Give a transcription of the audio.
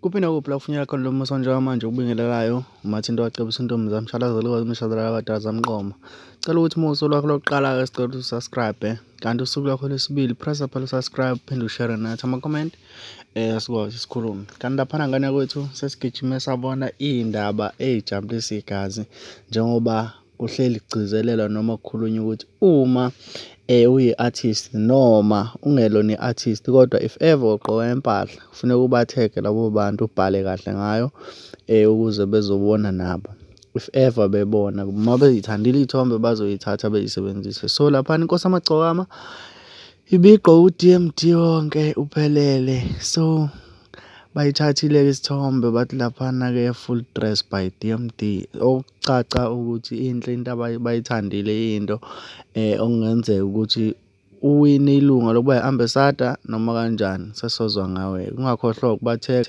Kuphi nakuphi la kufinyelela khona lo musa njengamanje ubingelelayo uMathinto wacebisa intombi zamshalazela ukwazi imishadelo abadala zamqoma. Cela ukuthi uma usuku lwakho lokuqala-ke sicela ukuthi usubscribe, kanti usuku lwakho lwesibili pressa phela usubscribe, uphinde ushare nathi ama-comment, sikwazi sikhulume. Kanti laphana ngane kwethu sesigijime sabona iy'ndaba ey'jabulisa igazi njengoba kuhleli kugcizelelwa noma kukhulunywa ukuthi uma uyi-artist noma ungelona i-artist kodwa if ever ugqoka impahla kufuneka ubathege labo bantu ubhale kahle ngayo ukuze bezobona nabo. If ever bebona uma beyithandile iy'thombe bazoyithatha beyisebenzise. So laphana iNkosi Amagcokama ibigqoke u-D_M_D wonke uphelele. So bayithathile-ke isithombe bathi laphana-ke full dress by D_M_D. Okucaca ukuthi inhle into abayithandile into okungenzeka ukuthi uwine ilunga lokuba i-ambassador noma kanjani sesozwa ngawe. Ungakhohlwa ukubathega.